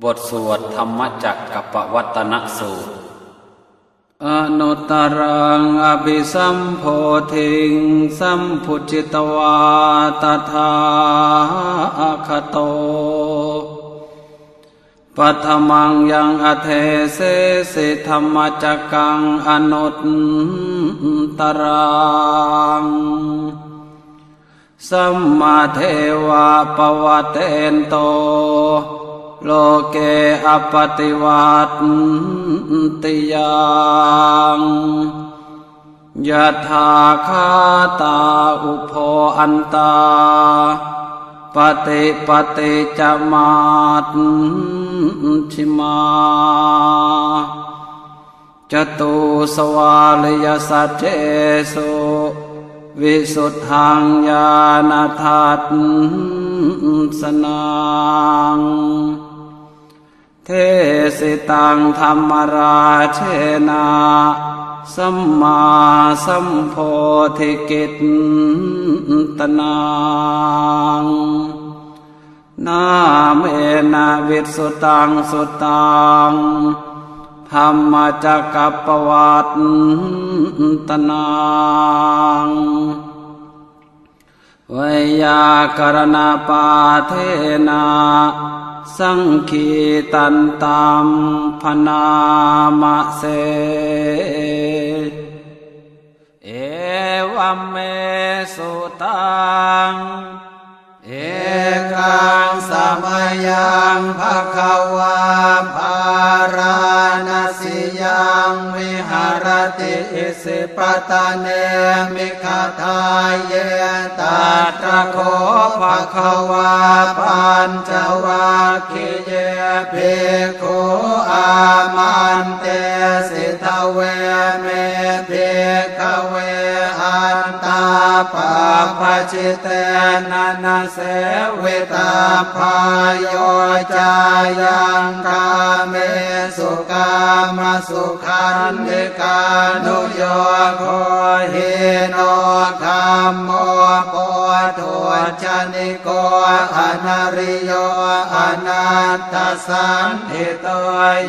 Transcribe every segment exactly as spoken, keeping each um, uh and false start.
บทสวดธรรมจักรกัปปวัตตนสูตร Anuttaraṃ abhisambodhiṃ sambujjhitvā tathāgato, paṭhamaṃ yaṃ adesesi dhammacakkaṃ anuttaraṃ, sammadeva pavattento loke appaṭivattiyaṃ. Yatthākkhātā ubho antā, paṭipatti ca majjhimā, catūsvāriyasaccesu visuddhaṃ ñāṇadassanaṃ, desitaṃ dhammarājena sammāsambodhikittanaṃ. Nāmena vissutaṃ suttaṃ dhammacakkappavattanaṃ, veyyākaraṇapāṭhena saṅgītantam bhaṇāma se. Evaṃ me sutaṃ. Ekaṃ samayaṃ bhagavā bārāṇasiyaṃ viharati isipatane migadāye. Tatra kho bhagavā pañcavaggiye bhikkhū āmantesi: Dveme, bhikkhave, antā pabbajitena na sevitabbā. Yo cāyaṃ kāmesu kāmasukhallikānuyogo hīno gammo pothujjaniko anariyo anatthasañhito,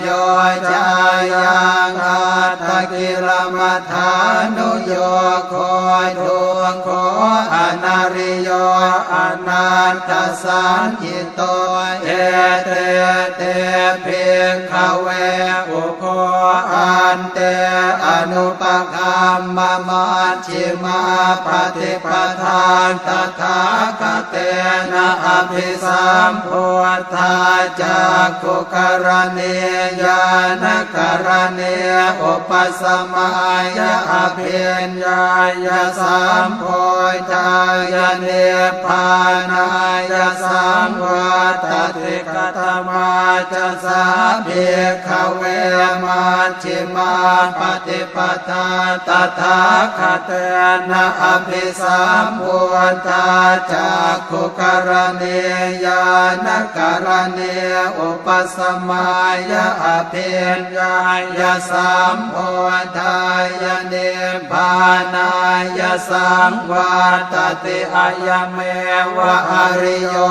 yo cāyaṃ attakilamathānuyogo dukkho anariyo anatthasañhito. Ete te, bhikkhave, ubho ante anupagamma majjhimā paṭipadā tathāgatena abhisambuddhā cakkhukaraṇī ñāṇakaraṇī upasamāya abhiññāya sambodhāya nibbānāya saṃvattati. Katamā ca sā, bhikkhave, majjhimā paṭipadā tathāgatena abhisambuddhā cakkhukaraṇī ñāṇakaraṇī upasamāya abhiññāya sambodhāya nibbānāya saṃvattati? Ayameva ariyo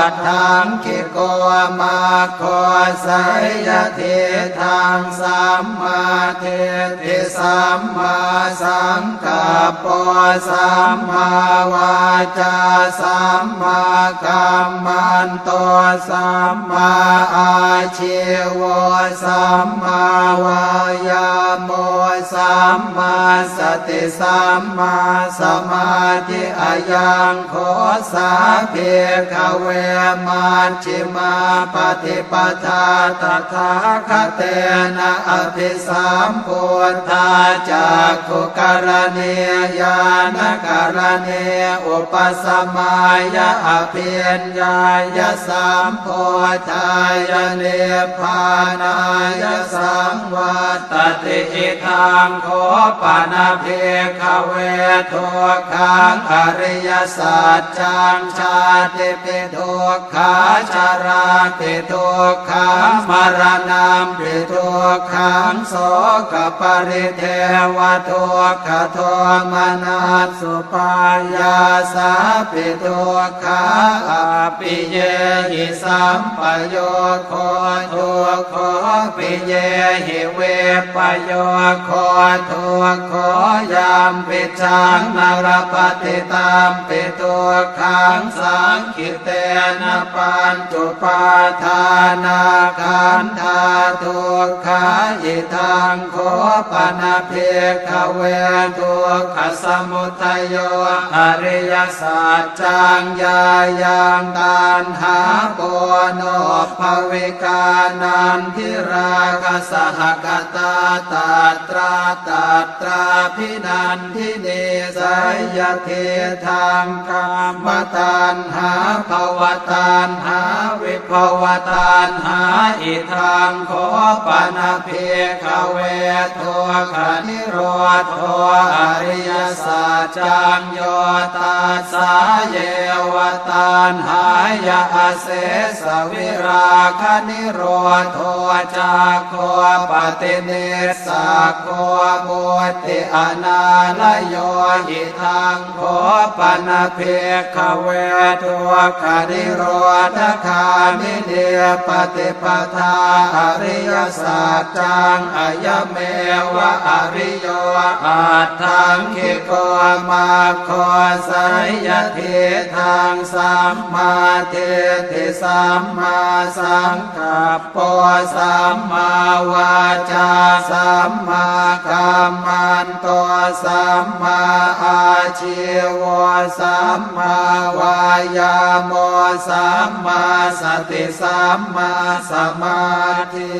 aṭṭhaṅgiko maggo, seyyathīdaṃ: sammādiṭṭhi sammāsaṅkappo sammāvācā sammākammanto sammāājīvo sammāvāyāmo sammāsati sammāsamādhi. Ayaṃ kho sā, bhikkhave, majjhimā paṭipadā tathāgatena abhisambuddhā cakkhukaraṇī ñāṇakaraṇī upasamāya abhiññāya sambodhāya nibbānāya saṃvattati. Idaṃ kho pana, bhikkhave, dukkhaṃ ariyasaccaṃ: jātipi dukkhā jarāpi dukkhā maraṇampi dukkhaṃ sokaparidevadukkhadomanassupāyāsāpi dukkhā, appiyehi sampayogo dukkho, piyehi vippayogo dukkho, yampicchaṃ na labhati tampi dukkhaṃ, saṅ khittena pañcupādānakkhandhā dukkhā. Idaṃ kho pana bhikkhave dukkhasamudayo ariyasaccaṃ, yāyaṃ taṇhā ponobbhavikā nandirāgasahagatā tatra tatrābhinan dinī, seyyathīdaṃ kāmataṇhā bhavataṇhā vibhavataṇhā. Idaṃ kho pana bhikkhave dukkhanirodho ariyasaccaṃ, yo tassāyeva taṇhāya asesavirāganirodho cāgo paṭinissaggo mutti anālayo. Idaṃ kho pana bhikkhave dukkhanirodhagāminī paṭipadā ariyasaccaṃ, ayameva ariyo aṭṭhaṅgiko maggo, seyyathīdaṃ sammādiṭṭhi sammāsaṅ kappo sammāvācā sammākammanto sammāājīvo sammāvāyāmo sammāsati sammāsamādhi.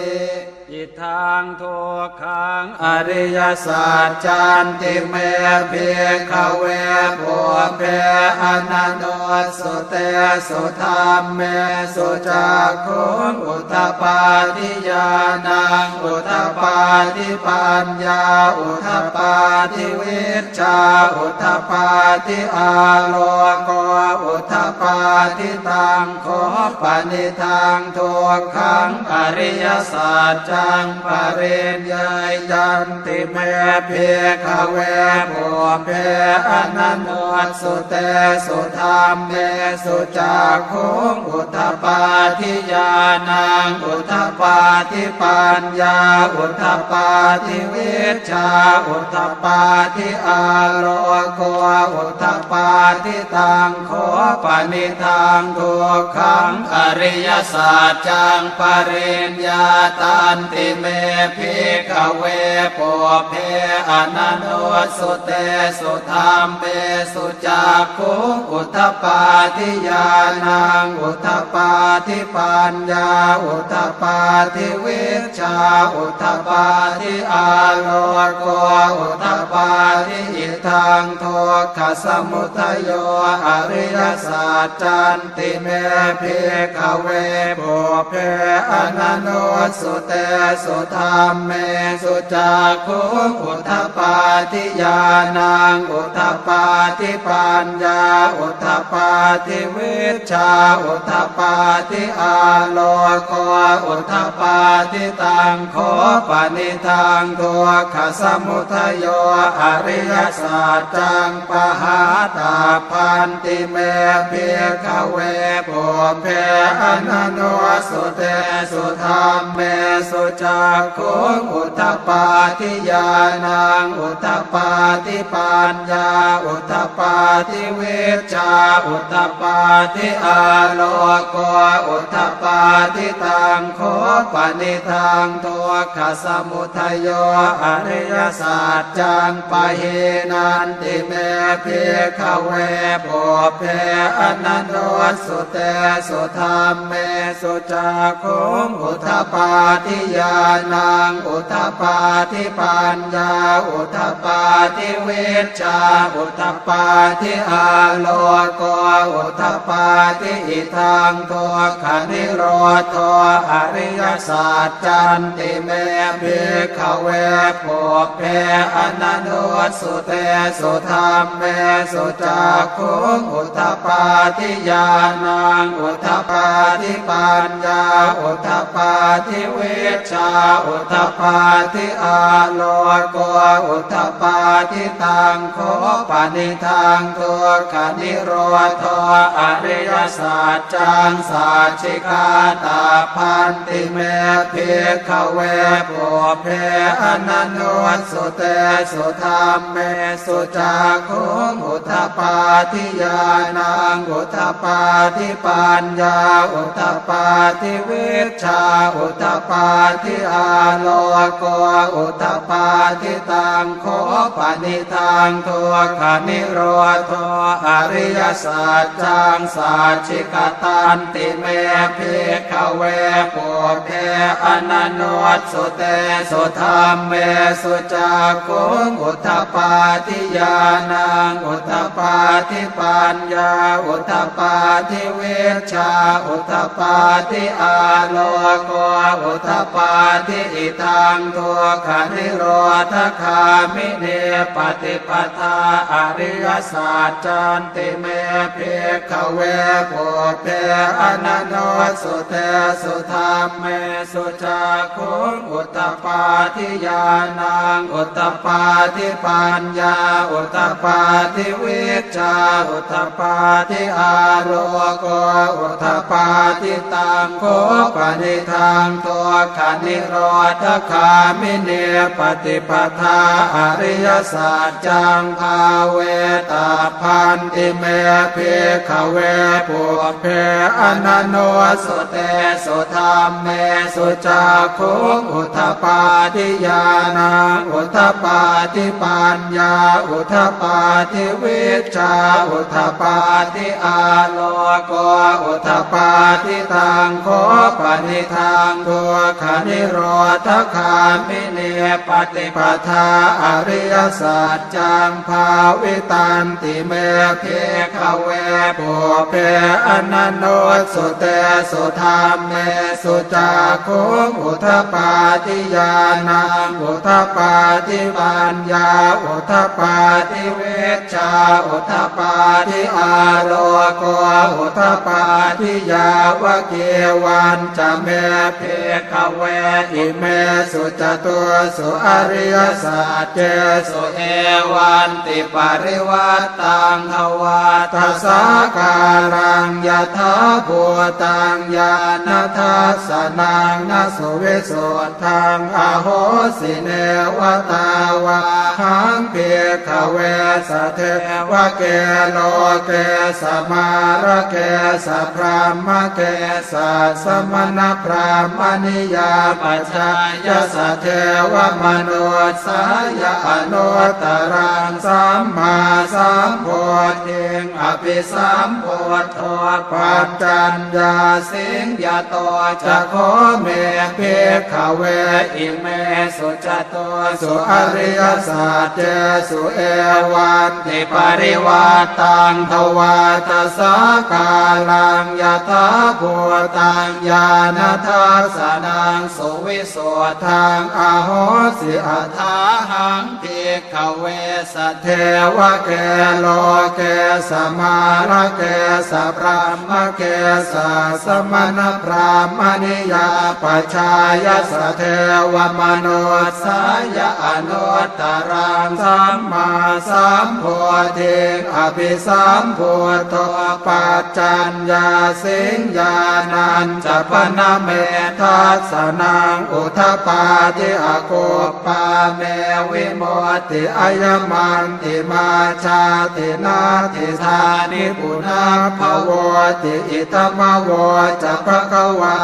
Idaṃ dukkhaṃ ariyasaccanti me bhikkhave pubbe ananussutesu dhammesu cakkhuṃ udapādi ñāṇaṃ udapādi paññā udapādi vijjā udapādi āloko udapādi. Taṃ kho panidaṃ dukkhaṃ ariyasaccaṃ pariññeyyanti me bhikkhave pubbe ananussutesu dhammesu cakkhuṃ udapādi ñāṇaṃ udapādi paññā udapādi vijjā udapādi āloko udapādi. Taṃ kho panidaṃ dukkhaṃ ariyasaccaṃ pariññātanti me bhikkhave pubbe ananussutesu dhammesu cakkhuṃ udapādi ñāṇaṃ udapādi paññā udapādi vijjā udapādi āloko udapādi. Idaṃ dukkhasamudayo ariyasaccanti me bhikkhave pubbe ananussutesu dhammesu cakkhuṃ udapādi ñāṇaṃ udapādi paññā udapādi vijjā udapādi āloko udapādi. Taṃ kho panidaṃ dukkhasamudayo ariyasaccaṃ pahātabbanti me bhikkhave pubbe ananussutesu dhammesu cakkhuṃ udapādi ñāṇaṃ udapādi paññā udapādi vijjā udapādi āloko udapādi. Taṃ kho panidaṃ dukkhasamudayo ariyasaccaṃ pahīnanti me bhikkhave pubbe ananussutesu dhammesu cakkhuṃ udapādi ñāṇaṃ udapādi paññā udapādi vijjā udapādi āloko udapādi. Idaṃ dukkhanirodho ariyasaccanti me bhikkhave pubbe ananussutesu dhammesu cakkhuṃ udapādi ñāṇaṃ udapādi paññā udapādi vijjā udapādi āloko udapādi. Taṃ kho panidaṃ dukkhanirodho ariyasaccaṃ sacchikātabbanti me bhikkhave pubbe ananussutesu dhammesu cakkhuṃ udapādi ñāṇaṃ udapādi paññā udapādi vijjā udapādi āloko udapādi. Taṃ kho panidaṃ dukkhanirodho ariyasaccaṃ sacchikatanti me bhikkhave pubbe ananussutesu dhammesu cakkhuṃ udapādi ñāṇaṃ udapādi paññā udapādi vijjā udapādi āloko udapādi. Idaṃ dukkhanirodhagāminī paṭipadā ariyasaccanti me bhikkhave pubbe ananussutesu dhammesu cakkhuṃ udapādi ñāṇaṃ udapādi paññā udapādi vijjā udapādi āloko udapādi. Taṃ kho panidaṃ dukkhanirodhagāminī paṭipadā ariyasaccaṃ bhāvetabbanti me bhikkhave pubbe ananussutesu dhammesu cakkhuṃ udapādi ñāṇaṃ udapādi paññā udapādi vijjā udapādi āloko udapādi. Taṃ kho panidaṃ dukkhanirodhagāminī paṭipadā ariyasaccaṃ bhāvitanti me bhikkhave pubbe ananussutesu dhammesu cakkhuṃ udapādi ñāṇaṃ udapādi paññā udapādi vijjā udapādi āloko udapādi. Yāvakīvañca me bhikkhave imesu catūsu ariyasaccesu evantiparivaṭṭaṃ dvādasākāraṃ yathābhūtaṃ ñāṇadassanaṃ na suvisuddhaṃ ahosi. Neva tāvāhaṃ bhikkhave sadevake loke samārake sabrahmake sassamaṇabrāhmaṇiyā pajāya sadevamanussāya anuttaraṃ sammāsambodhiṃ abhisambuddho paccaññāsiṃ. Yato ca kho me bhikkhave imesu catūsu ariyasaccesu evantiparivaṭṭaṃ dvādasākāraṃ yathābhūtaṃ ñāṇadassanaṃ suvisuddhaṃ ahosi. Athāhaṃ bhikkhave sadevake loke samārake sabrahmake sassamaṇabrāhmaṇiyā pajāya sadevamanussāya anuttaraṃ sammāsambodhiṃ abhisambuddho paccaññāsiṃ. Ñāṇañca pana me dassanaṃ udapādi akup pā me vimutti ayamantimā jāti natthidāni punabbhavoti. Idamavoca bhagavā.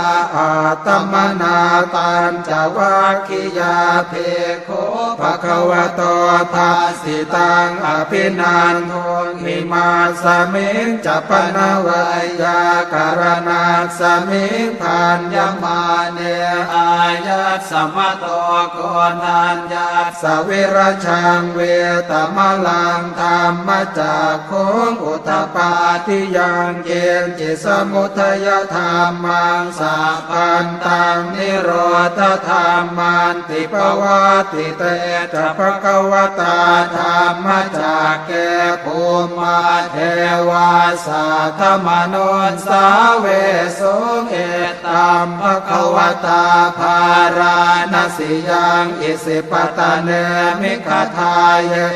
Attamanā pañcavaggiyā bhikkhū bhagavato bhāsitaṃ abhinanduṃ. Imasmiñca pana veyyākaraṇasmiṃ bhaññamāne āyas samato koṇḍaññassa virajaṃ vītamalaṃ dhammacakkhuṃ udapādi: yaṃ kiñci samudayadhammaṃ sabbantaṃ nirodhadhammanti. Pavattite ca bhagavatā dhammacakke bhummā devā saddamanussāvesuṃ: etaṃ bhagavatā bārāṇasiyaṃ isipatane migadāye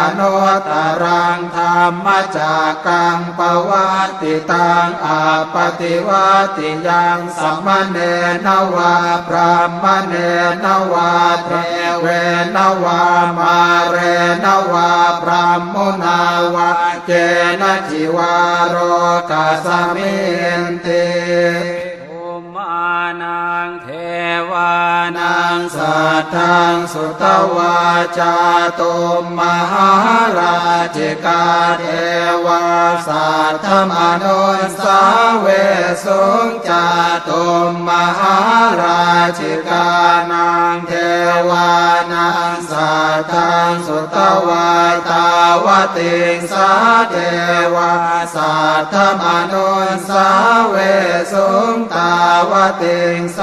anuttaraṃ dhammacakkaṃ pavattitaṃ appaṭivattiyaṃ samaṇena vā brāhmaṇena vā devena vā mārena vā brahmunā vā kenaci vā lokasminti. Bhummānaṃ devānaṃ saddaṃ sutvā cātummahārājikā devā saddamanussāvesuṃ. Cātummahārājikānaṃ devānaṃ saddaṃ sutvā tāvatiṃsā devā saddamanussāvesuṃ. Tāvatiṃsānaṃ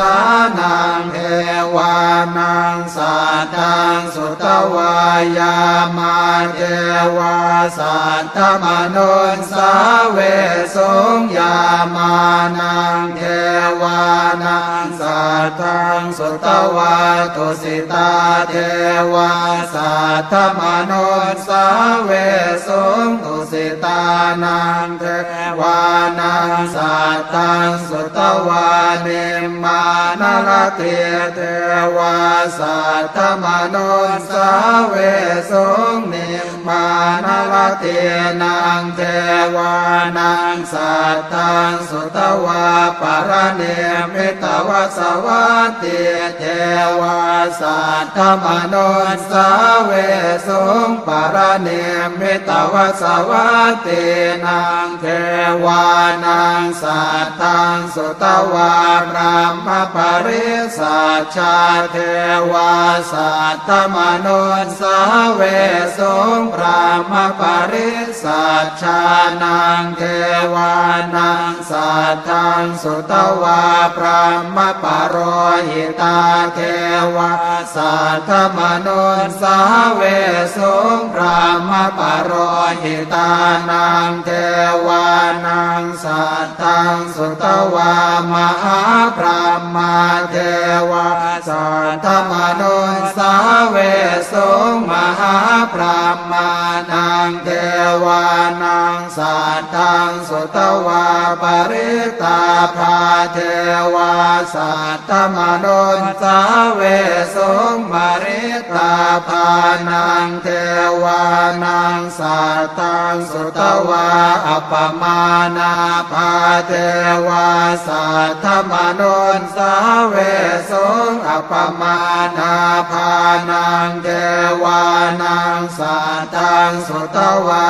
devānaṃ saddaṃ sutvā yāmā devā saddamanussāvesuṃ. Yāmānaṃ devānaṃ saddaṃ sutvā tusitā devā saddamanussāvesuṃ. Tusitānaṃ devānaṃ saddaṃ sutvā nimmānaratī devā saddamanussāvesuṃ. Nimmānaratīnaṃ devānaṃ saddaṃ sutvā paranimmitavasavattī devā saddamanussāvesuṃ. Paranimmitavasavattīnaṃ devānaṃ saddaṃ sutvā brahmapārisajjā devā saddamanussāvesuṃ. Brahmapārisajjānaṃ devānaṃ saddaṃ sutvā brahmapurohitā devā saddamanussāvesuṃ. Brahmapurohitānaṃ devānaṃ saddaṃ sutvā mahābrahmā devā saddamanussāvesuṃ. Mahābrahmānaṃ devānaṃ saddaṃ sutvā parittābhā devā saddamanussāvesuṃ. Parittābhānaṃ devānaṃ saddaṃ sutvā appamāṇābhā devā saddamanussāvesuṃ. Appamāṇābhānaṃ devānaṃ saddaṃ sutvā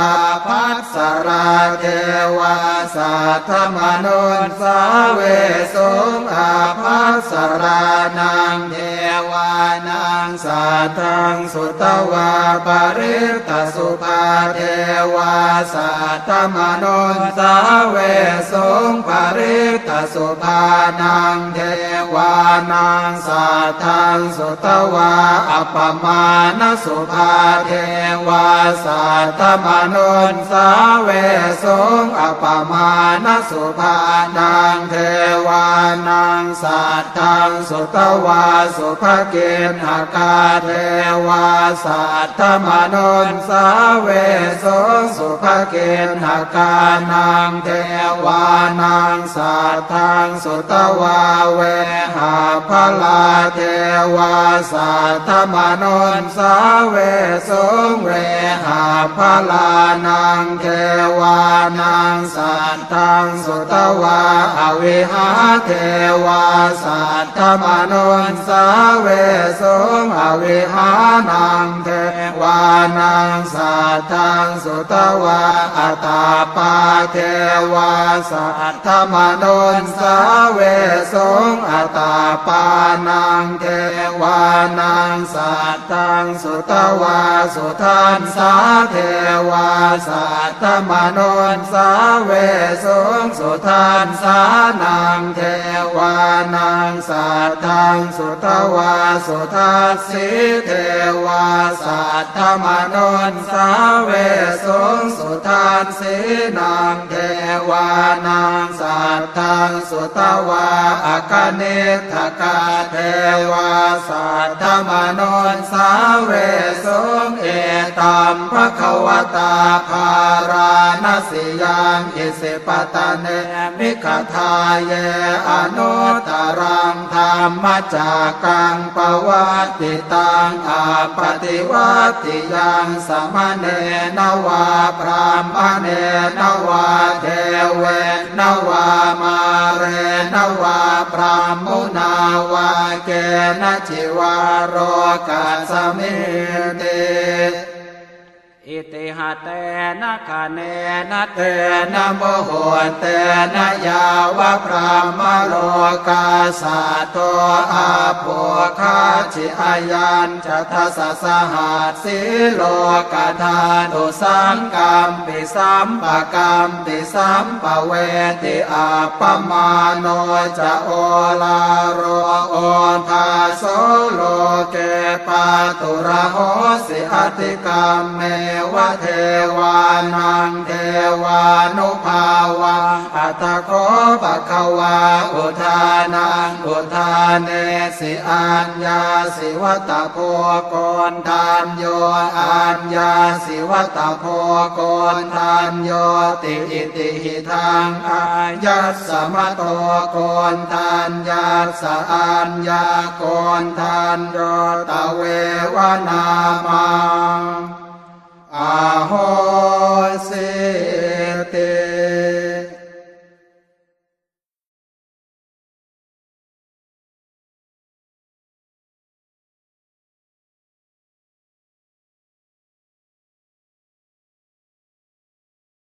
ābhassarā devā saddamanussāvesuṃ. Ābhassarānaṃ devānaṃ saddaṃ sutvā parittasubhā devā saddamanussāvesuṃ. Parittasubhānaṃ devānaṃ saddaṃ sutvā appamāṇasubhā devā saddamanussāvesuṃ. Appamāṇasubhānaṃ devānaṃ saddaṃ sutvā subhakiṇhakā devā saddamanussāvesuṃ. Subhakiṇhakānaṃ devānaṃ saddaṃ sutvā vehapphalā devā saddamanussāvesuṃ. Vehapphalānaṃ devānaṃ saddaṃ sutvā avihā devā saddamanussāvesuṃ. Avihānaṃ devānaṃ saddaṃ sutvā atappā devā saddamanussāvesuṃ. Atappā pānaṃ devānaṃ saddaṃ sutvā sudassā devā saddamanussāvesuṃ. Sudassānaṃ devānaṃ saddaṃ sutvā sudassī devā saddamanussāvesuṃ. Sudassīnaṃ devānaṃ saddaṃ sutvā akaniṭṭhakā devā saddamanussāvesuṃ. Etaṃ bhagavatā bārāṇasiyaṃ isipatane migadāye anuttaraṃ dhammacakkaṃ pavattitaṃ appaṭivattiyaṃ samaṇena vā brāhmaṇena vā devena vā mārena vā brahmunā vā kenaci vā lokasminti. Itiha tena khaṇena tena muhuttena yāva brahmalokā saddo abbhuggacchi. Ayañca dasasahassī lokadhātu saṅkampi sampakam pi sampavedhi. Appamāṇo ca oḷāro obhāso loke pāturahosi atikkammeva devānaṃ devānubhāvaṃ. Atha kho bhagavā udānaṃ udānesi: Aññāsi vata bho koṇḍañño, aññāsi vata bho koṇḍaññoti. Itihidaṃ āyasmato koṇḍaññassa aññākoṇḍañño tveva nāmaṃ. Aho